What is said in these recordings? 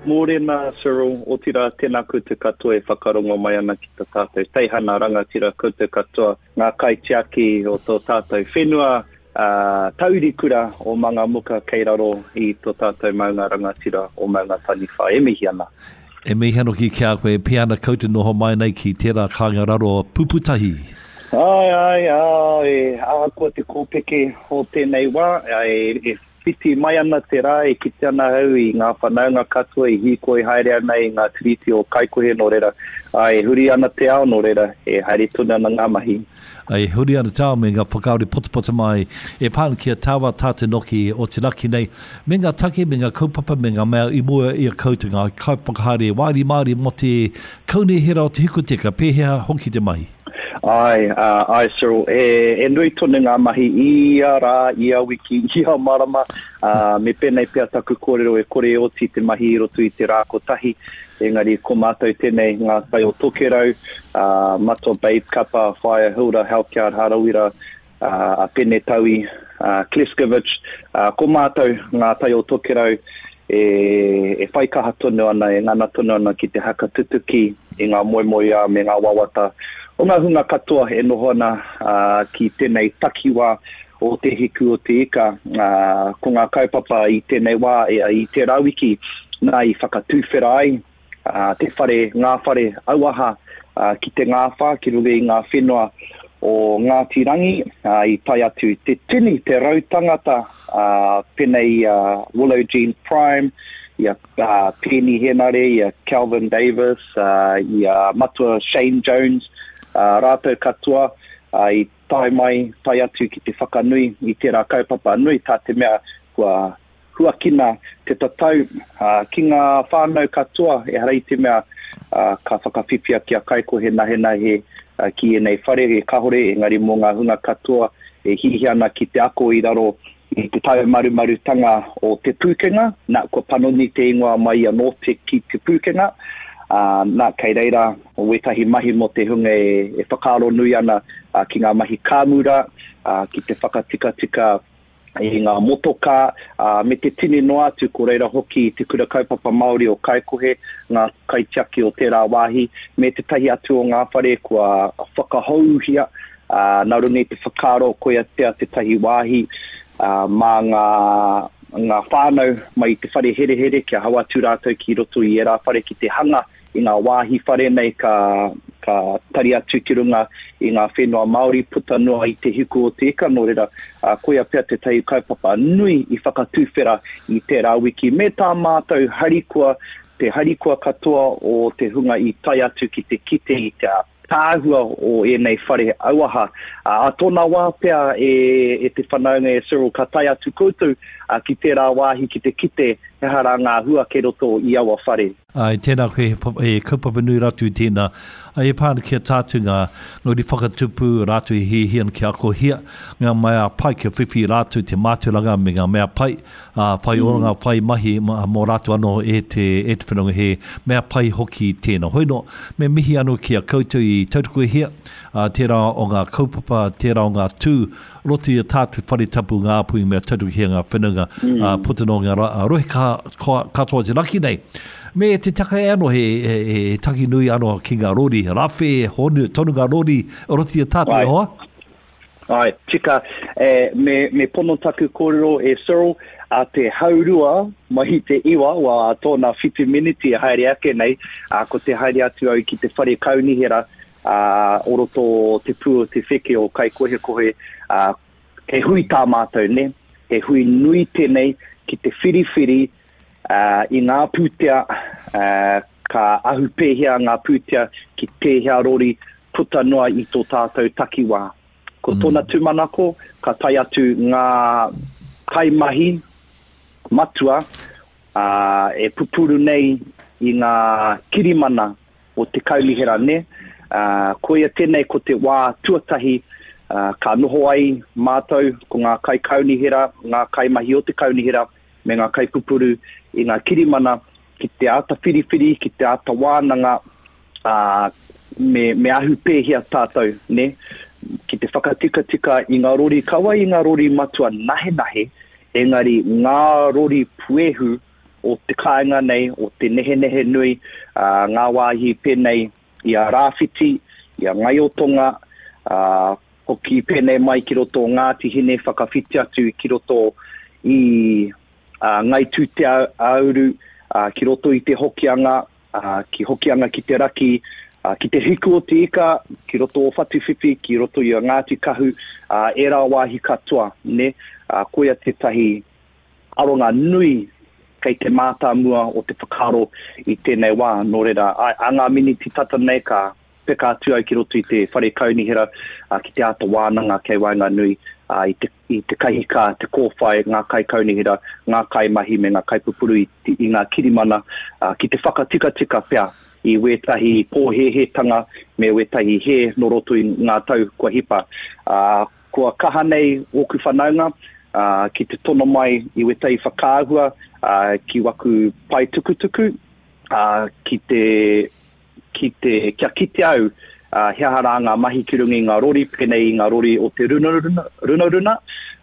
Mōrena Cyril, otirā tēnā koutou katoa e whakarongo mai ana ki ta tātou teihana rangatira koutou katoa, ngā kaitiaki o tō tātou whenua, ā, taurikura o Mangamuka kei raro i tō tātou maunga rangatira o Maungataniwha e mihi ana. E mihi ana hoki ki a koe, e pēhea ana koutou noho mai nei ki tērā kāinga raro Puputahi? Āe, āe, āe, ahakoa te kōpeke o tēnei wā, e Whiti mai ana te rā e kite ana au i ngā whanaunga katoa e hīkoi haere ana i ngā tiriti o Kaikohe nō reira, ā, e huri ana te ao nō reira, e haere tonu ana ngā mahi. Ā, e huri ana te ao me ngā whakaaro potapotae mai e pā ana ki a tāua tātou noki o te raki nei, me ngā take, me ngā kaupapa, me ngā mea i mua i a koutou ngā kaiwhakahaere wāri Māori mō te Kaunihera o Te Hikuteka, pēhea hoki te mahi? Āe, āe Cyril, he nui tonu ngā mahi ia rā, ia wiki, ia marama, ā, me pēnei pea taku kōrero e kore e oti te mahi i roto i te rā kotahi, engari ko mātou tēnei ngā tai o Tokerau, ā, Matua Babe Kapa, Whaea Hilda Halkyard Harawira, a Pene Taui Kleskovic, ko mātou ngā tai o Tokerau e whai kaha tonu ana, e ngana tonu ana ki te hakatutuki i ngā moemoeā me ngā wawata o ngā hunga katoa e noho ana ki tēnei takiwā o Te Hiku o Te Ika. Ko ngā kaupapa i tēnei wā, i tērā wiki, nā i whakatuwhera ai te whare, ngā whare auaha ki te ngāwhā, ki runga i ngā whenua o Ngāti Rangi, i tae atu te tini, te rautangata, pēnei i a Willow Jean Prime, i a Peeni Henare, i a Kelvin Davis, i a Matua Shane Jones, rātou katoa i tae mai, tae atu ki te whakanui i tērā kaupapa nui, tā te mea kua Huakina te tatau ki ngā whānau katoa, ehara i te mea ka whakawhiwhia kia kaikohe nahenahe ki ēnei whare, kāore, engari mō ngā hunga katoa e hiahia ana ki te ako i raro i te taumarumarutanga o Te Pūkenga, nā, kua panoni te ingoa mai i a Nortec ki Te Pūkenga, ā, nā, kei reira wētahi mahi mō te hunga e whakaaro nui ana ki ngā mahi kāmura, ki te whakatikatika i ngā motokā, ā, me te tini noa atu, ko reira hoki Te Kura Kaupapa Māori o Kaikohe, ngā kaitiaki o tērā wāhi, me tētahi atu o ngā whare kua whakahouhia, ā, nā runga i te whakaaro koia pea tētahi wāhi, ā, mā ngā, ngā whānau mai i te whare herehere kia hau atu rātou ki roto i ērā whare ki te hanga i ngā wāhi whare nei ka, ka tari atu ki runga i ngā whenua Māori puta noa i te hiku o te ika, nō reira, koia pea tētahi kaupapa nui i whakatuwhera i tērā wiki me tā mātou harikoa, te harikoa katoa o te hunga i tae atu ki te kite i te ātaahua o ēnei whare auaha. Ā tōna wā pea e, e te whanaunga e Cyril ka tae atu koutou ki tērā wāhi ki te kite he aha rā ngā hua kei roto i aua whare. Āe, tēnā koe, he, he kaupapa nui rātou tēnā. Āe, e pā ana ki a tātou ngā, ngā uri whakatupu, rātou e hiahia ana kia akohia ngā mea pai, kia whiwhi rātou te mātauranga me ngā mea pai, ā, whai oranga, whai mahi mō rātou anō e te, e te whanaunga, he mea pai hoki tēnā. Hoi nō, me mihi anō ki a koutou i tautokohia, ā, tērā o ngā kaupapa, tērā o ngā tū, roto i a tātou whare tapu ngā pui mea tautokohia ngā whenunga, ā, puta noa ngā rohe katoa te raki nei. Me te take anō he, he, he taki nui anō ki ngā rori, rawhe, honu, tonu ngā rori roto i a tātou e hoa. Āe, tika, e, me, me pono taku kōrero e Cyril, a te haurua mai i te iwa, wā tōna whitu miniti e haere ake nei, ā, ko te haere atu au ki te whare kaunihera, ā, o roto o Te Pū o Te Wheke o Kaikohekohe, ā, he hui tā mātou, nē? He hui nui tēnei ki te whiriwhiri, ā, i ngā pūtea, ā, ka ahu pēhea ngā pūtea ki tēhea rori puta noa i tō tātou takiwā. Ko tōna tūmanako, ka tae atu ngā kaimahi matua, ā, e pupuru nei i ngā kirimana o te kaunihera, nē? Ā, koia tēnei ko te wā tuatahi, ā, ka noho ai mātou ko ngā kaikaunihera, ngā kaimahi o te kaunihera me ngā kaipupuru i ngā kirimana ki te āta whiriwhiri, ki te āta wānanga, ā, me, me ahu pēhea tātou, nē? Ki te whakatikatika i ngā rori, kaua i ngā rori matua nahenahe, engari ngā rori puehu. o te kāinga nei, o te nehenehe nui, ā, ngā wāhi pēnei i a Rāwhiti, i a Ngaiotonga, ā, hoki pēnei mai ki roto o Ngāti Hine, whakawhiti atu ki roto i ā, Ngai Tūteauru, ā, ki roto i Te Hokianga, ā, ki Hokianga ki te raki, ā, ki te hiku o te ika, ki roto o Whatuwhiwhi, ki roto i a Ngāti Kahu, ā, ērā wāhi katoa, nē, ā, koia tētahi aronga nui kei te mātāmua o te whakaaro i tēnei wā. Nō reira, ā, ā ngā miniti tata nei ka peka atu au ki roto i te whare kaunihera, ā, ki te āta wānanga kei waenganui, ā, i te, i te kahika, te kōwhai, ngā kaikaunihera, ngā kaimahi me ngā kaipupuru i, i ngā kirimana, ā, ki te whakatikatika pea i wētahi pōhēhētanga me wētahi hē nō roto i ngā tau kua hipa. Ā, Kua kaha nei ōku whanaunga ki te tono mai i wētahi whakaahua ki waku pae tukutuku, ki te, ki te, kia kite au he aha rā ngā mahi ki runga i ngā rori, pēnei i ngā rori o te Runaruna, Runaruna,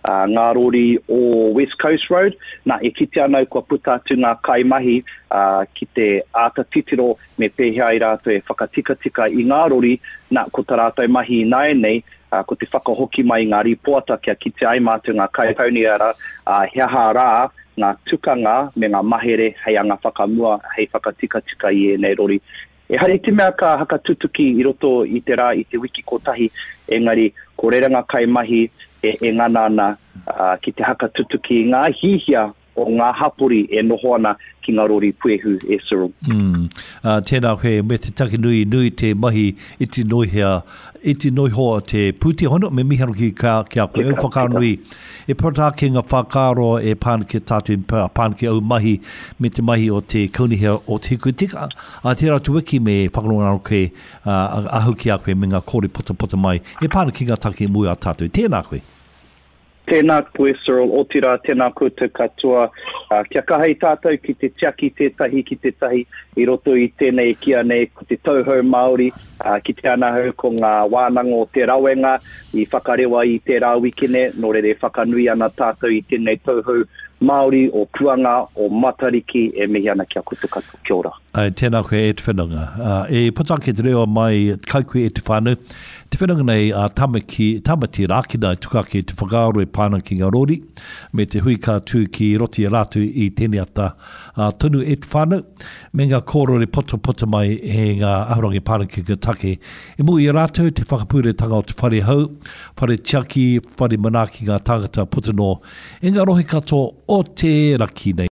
ngā rori o West Coast Road. Nā, e kite ana au kua puta atu ngā kaimahi ki te āta titiro me pēhea ai rātou e whakatikatika i ngā rori, nā, ko tā rātou mahi ināianei, ā, ko te whakahoki mai i ngā rīpoata kia kitea ai mātou ngā kaikaunihera, ā, he aha rā ngā tukanga me ngā mahere hei anga whakamua, hei whakatikatika i ēnei rori. Ehara i te mea ka hakatutuki i roto i te rā, i te wiki kotahi, engari ko reira ngā kaimahi e, e ngana ana, ā, ki te hakatutuki i ngā hihia o ngā hapori e noho ana ki ngā rori puehu e Cyril. Mm. Uh, tēnā koe, me te take nui, nui te mahi iti noihea, iti noihoa te pūtea hono, me miharo ki, ka, ki a koe, au whakaanui, e puta ake ngā whakaaro e pā ana ki a tātou, e pā ana ki au mahi, me te mahi o te kaunihera o Te Hiku Tika. A tērā atu wiki me whakarongo anō koe, uh, ahau ki a koe me ngā kōre pota mai, e pā ana ki ngā take i mua i a tātou. Tēnā koe. Tēnā koe Cyril, otirā tēnā koutou katoa. Kia kaha i tātou ki te tiaki tētahi ki tētahi i roto i tēnei e kīia nei ko te tauhou Māori, kite ana ahau ko ngā wānanga o Te Rawenga i whakarewa i tērā wikene, nō reira e whakanui ana tātou i tēnei tauhou Māori o Puanga, o Matariki, e mihi ana ki a koutou katoa. Kia ora. Āe, tēnā koe e te whenonga. E puta ake te reo mai kai koe e te whānau. Te whenonga nei a Tamaki, Tamati Rākina i tuku ake te whakaaro e pā ana ki ngā rori, me te hui ka tū ki roti a rātou i tēnei ata tonu e te whānau, me ngā kōrero e potopoto mai e ngā ahurangi e pā ana ki ngā take i mua i a rātou te whakapūretanga o te whare hou, whare tiaki, whare manaaki ngā tāngata puta noa i ngā rohe katoa o te raki nei.